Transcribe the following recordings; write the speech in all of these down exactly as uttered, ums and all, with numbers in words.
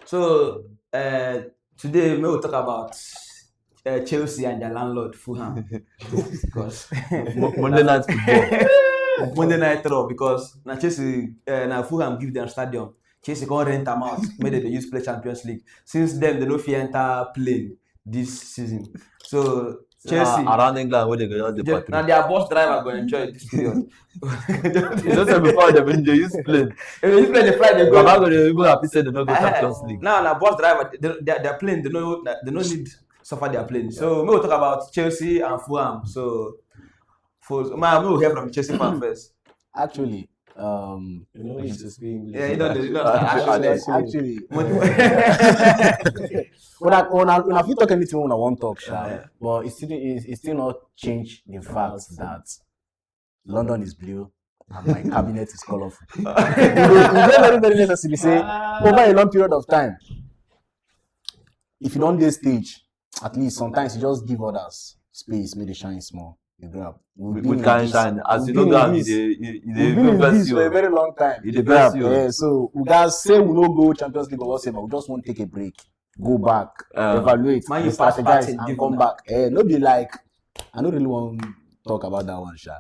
So uh, today we will talk about uh, Chelsea and their landlord Fulham. Because Mo- Monday night football. Monday night draw because na Chelsea uh, na Fulham give them stadium. Chelsea come rent am out make dem dey use play Champions League. Since then they no fit enter plane this season. So Chelsea Ah, around England where they go just they- depart. na their bus driver go enjoy this period. You know say before they been dey use plane. If you play the flight they go. Baba go dey even happy say they no go Champions League. Now na bus driver their, their, their plane they no they no need suffer their plane. So we will talk about Chelsea and Fulham. So for my we will hear from Chelsea fan first. Actually, um, You know, it's just being Yeah, you know, you know actually, actually, actually, when- when I when I when I fit talk anything when I want talk, sha, Yeah. but it still it, it still not change the fact that London is blue and my cabinet is colorful. It dey- it dey very very necessary say over a long period of time, if you don dey stage, at least sometimes you just give others space make they shine small. You grab. We've We, been we in can this- shine as we've you know been in that you this- dey you, you dey We've been in vex this for a you. very long time. You dey vex you. Yeah, so we guys say we no go Champions League or whatever. We just want to take a break, go back, Uh, evaluate, Man U re-strategize, pass and Partey, come back. Eh, no be like I don't really want to talk about that one, sha.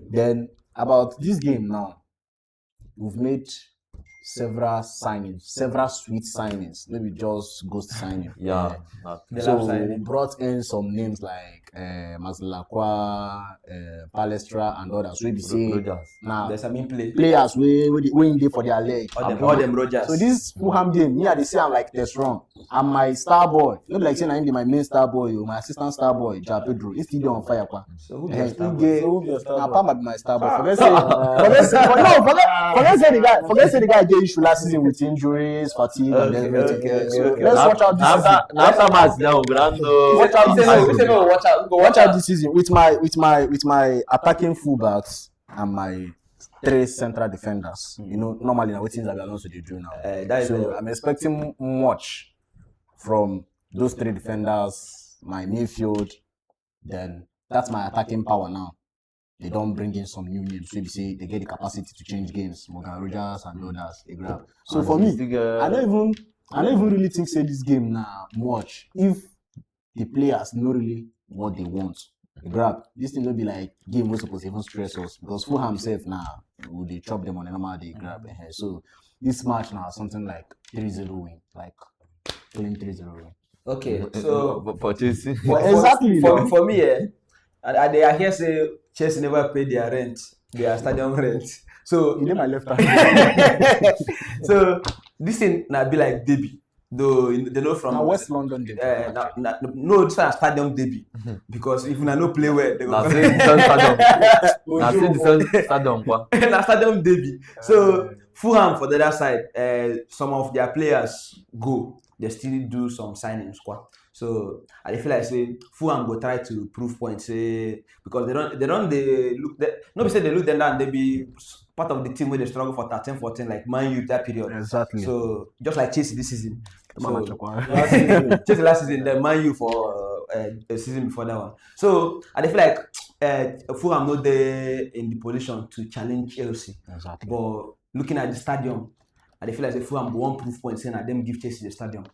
Then about this game now, we've made several signings, several sweet signings, maybe just ghost signing. Yeah. Not The So last signing. we brought in some names like uh, Maslakwa, uh, Palestra, and others. We be say Rogers. now There's some in play. Players we we we in there for their leg. All them, all them Rogers. So this Fulham game, me I dey see am like test run. And my star boy, not like saying I am my main star boy, oh, my assistant star boy, Joao Pedro, he still dey on fire, kwa. So who Eh, be your star he boy? get- So who be your star Na boy? Palmer be my star boy. Forget say, forget say, for, no, forget, forget say the guy, forget say the guy get issue last season with injuries, fatigue, and Okay, everything. okay, okay, So okay. let's Na- watch out this na season. after na after match now we go down He know. said, he said, no, he said, no, watch out. Go watch Watch out out. This season with my with my with my attacking fullbacks and my three central defenders. You know, normally now things that Alonso dey do now. Uh, that is So the- I'm expecting much from those three defenders, my midfield. Then that's my attacking power now. They don't bring in some new names. So you say they get the capacity to change games. Morgan Rogers and others, they grab. So for me, I don't even I don't even really think say this game now much. If the players know really what they want, they grab. This thing will be like game was supposed to even stress us because Fulham self now we dey chop them on a normal day grab. Eh. So this match now something like three zero win, like clean three zero win. Okay, so for, for Chelsea. for, Exactly, for, no? for me, eh, I, I, dey- I hear say Chelsea never pay their rent, their stadium rent. So You dey my left hand. so this thing na be like derby, though you- they know from Na West London dey. Uh, na, na, no, this na stadium derby because if una no play well, they go Na say the same stadium. Na say the same stadium kwa. na stadium derby. So Fulham for the other side, uh, some of their players go, they still do some signings kwa. So I dey feel like say Fulham go try to prove point say because they don't they don't they look they, no be say they look them down, they be part of the team where they struggle for thirteen fourteen like Man U that period. Exactly. So just like Chelsea this season. Come on, So, Chakwa. last season, Chelsea last season, then Man U for uh, a season before that one. So I dey feel like uh, Fulham no dey in the position to challenge Chelsea. Exactly. But looking at the stadium, I dey feel like say Fulham go wan prove point say na them give Chelsea the stadium.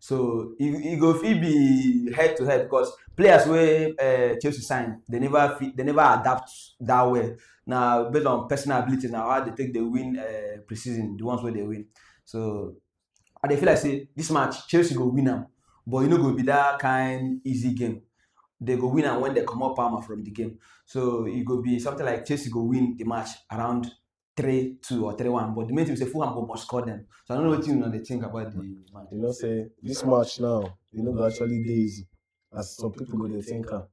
So e, e go fit be head to head because players wey uh, Chelsea sign, they never fit, they never adapt that well. Now based on personal ability, now how they take the win uh, preseason, the ones where they win. So I dey feel like say this match Chelsea go win am, but e no go be that kind easy game. They go win am when they comot Palmer from the game. So e go be something like Chelsea go win the match around three two or three one. But the main thing is say Fulham go must score them. So I don't know what you know they think about the match. You know, say this match now, you know, go actually dey easy. As some people go dey think am,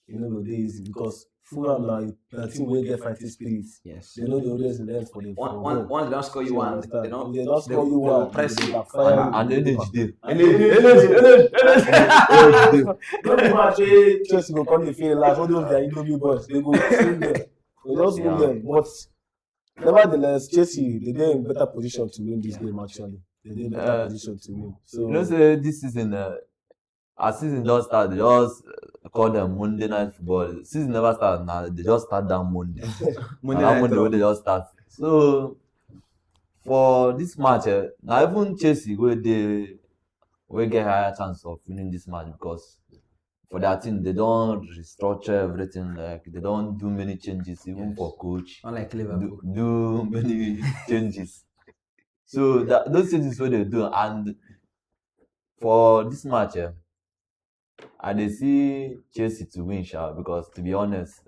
you know, go dey easy because Fulham na na team wey get fighting spirit. Yes. They know they always learn for the One, for one, ball. Once they don't score you You one, understand? they don't. If they don't They, score you they will one, press they you. will fire And, and you. energy dey. Energy, energy, energy. No be match wey Chelsea go come dey feel like all those their Indomie boys. They go sing them. They don't sing Yeah. them. But nevertheless, Chelsea they dey in better position to win this game. Actually, they dey in better Uh, position to win. So You know say this season, uh, as season just start, they just uh, call them Monday night football. Season never start now. They just start that Monday. Monday Na that night Monday football. When they just start. So for this match, eh, na even Chelsea wey dey wey get higher chance of winning this match because for their team they don restructure everything, like they don do many changes even Yes. for coach, Unlike do, Liverpool. Do many changes. So that those changes wey they do and for this match, eh, I dey see Chelsea to win sha because to be honest,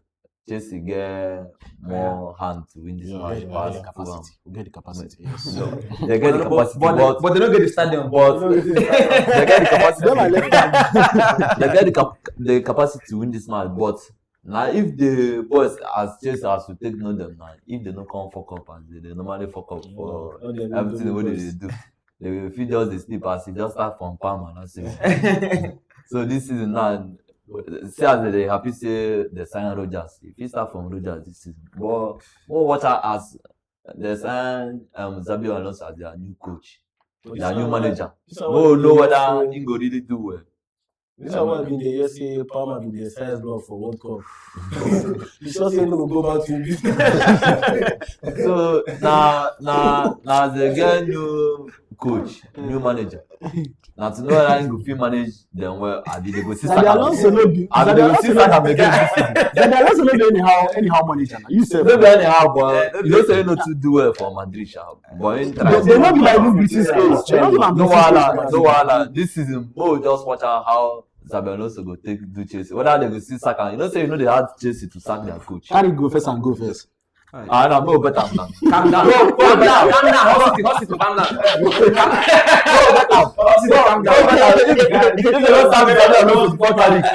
Chelsea get more hand to win this Yeah, match yeah, pass yeah. Fulham. We get the capacity. Yes. So they get the But- capacity, but, but, but they don't get the stadium. But they get the capacity. They my left hand. They get the cap- the capacity to win this match, but now if the boys as Chelsea as we take know them now, if they no come fuck up as they, they normally fuck up for Oh, they everything do wey they boys. dey do, they will fit just dey sleep as e just start from Palmer. That's it. So this season now, see as they dey happy say they sign Rodgers. If he start from Rodgers this season, but we'll watch out as they sign um, Xabi Alonso as their new coach, their new manager. No know whether he go really do well. This is why I been dey hear say Palmer been dey size block for World Cup. You sure say no go go back to him? So now now now they get new coach, new manager. Now to know whether he go fit manage them well, I be they go see Xabi Alonso no be. I be Xabi they go see Alonso no Saka be. again this season. Xabi Alonso no be anyhow anyhow manager. Na you sef. No be anyhow, but you know say he no too do well for Madrid sha. But he try. They no be like this British age. They no be like No British wahala, age. No wahala. This season, mo just watch out how Xabi Alonso go take do Chelsea. Whether they go see Saka, you know say you know they had Chelsea to sack their coach. Carry go first and go first. Ah, no, mo bet am now. Calm down. Calm down. Calm down. Hospital, hospital, calm down. Hospital, calm down. If they don't sack Xabi Alonso before Carrick.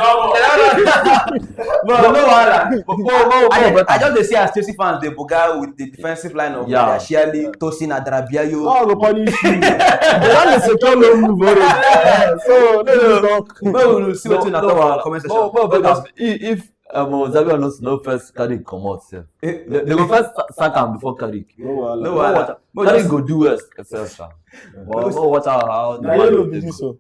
No, no, no, wahala. Mo mo mo I, bet I am. Just dey see as Chelsea fans dey boga with the defensive line of Yeah. Kvaratskhelia, Tosin Adarabioyo. Oh, go punish you. They don dey secure no move already. So no no talk. Make we see wetin una No talk for wahala. comment Mo section. mo bet am. If if um, Xabi Alonso no first Carrick comot sef, they they go first sa- sack am before Carrick. No wahala. No wahala. Carrick go do well sef sha. But mo watch out how the Na man yellow go be take this go. O.